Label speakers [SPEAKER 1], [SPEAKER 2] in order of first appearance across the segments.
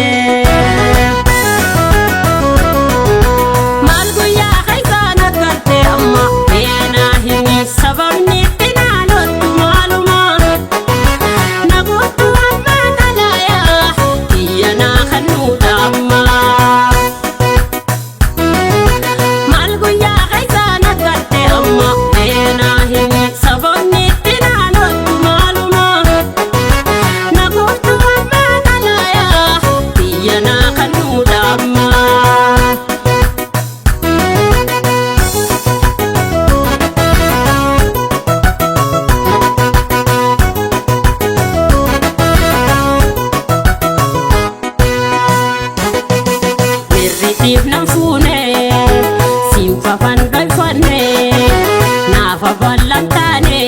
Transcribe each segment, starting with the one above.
[SPEAKER 1] dhufte. Maal guyyaa keessaan aggarte amma meenaa himi sababni itti naanottu maaluma. Naguutu amma xalaayaa kiyya naa kennuudha amma. Maal guyyaa keessaan aggarte amma meenaa himi sababni itti naanottu maaluma. Naguutu amma xalaayaa kiyya naa kennuudha amma. Mirritiif nan fuune siinfa fandhoyfanne naafa bal'aan taane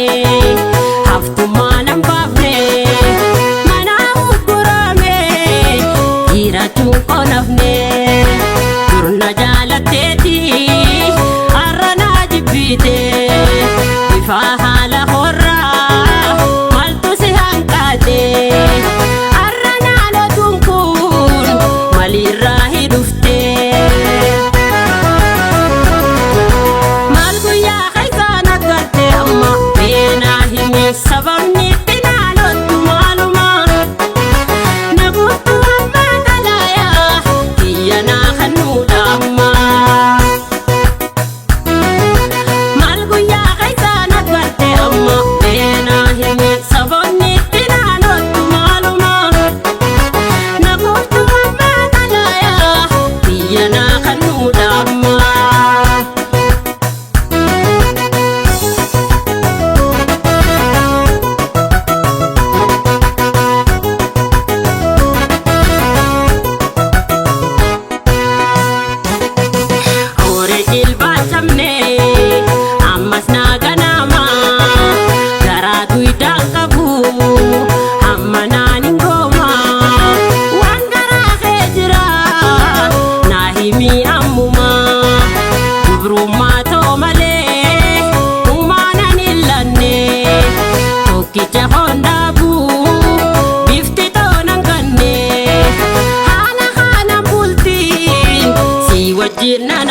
[SPEAKER 1] haftummaa nan baafne mana uggurame jirachuun qonafne durna jaalatteeti har'a naa jibbite bifa haala horraa maaltu si hanqaate har'a naanotuun kun malirraa hidhufte. Maal guyyaa keessaan aggarte amma meenaa himi sababni itti naanottu maaluma. Naguutu amma xalaayaa kiyya naa kennuudha amma. Maal guyyaa keessaan aggarte amma meenaa himi sababni itti naanottu maaluma. Naguutu amma xalaayaa kiyya naa kennuudha amma. Horii jilbaachamne ammas naa ganama garaa duwidaan qabu amma naan hin gooma waan garaa kee jira naa himi ammuma dubrummaa ta'o malee uumaan hin lanne tokkicha hondaabu bifti toonan ganne haala haala bultiin si wajjin na